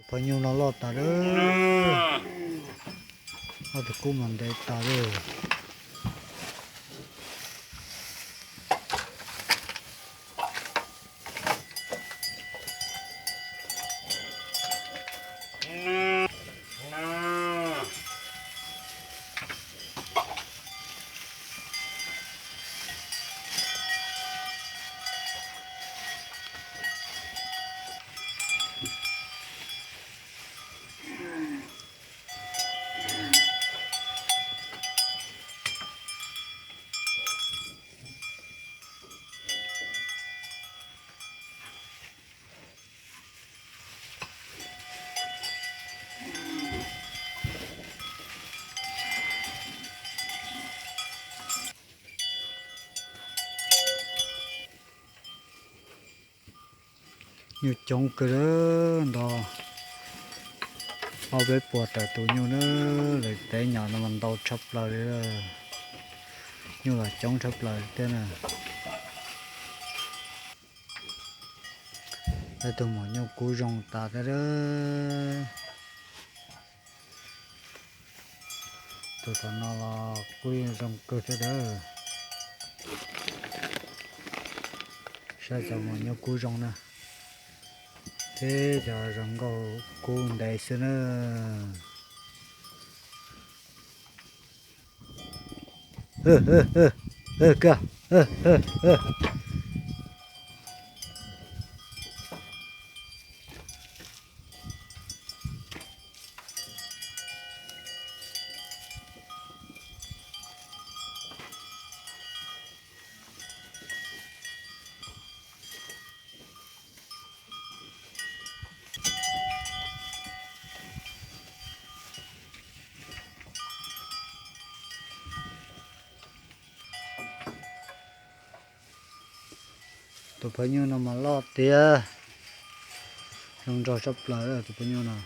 Phaj nyuj no loj tas lawm. Ob tug kub mas ntev tas lawm. Nyuj coob kawg, nto ob peb puas tawm tus nyuj na. Lawv tev nyom no mas ntau tshaj plaws li. Nyuj los coob tshaj plaws thiab na. Tus maum nyuj kub zoo tas thiab. Tus tom no los kub zoo kawg thiab. Saib cov maum nyuj kub zoo na, thiab cov zoo nkauj kub ntev xwb na. Tus phaj nyuj no mas loj tiag, zoo nraug tshaj plaws tus phaj nyuj no.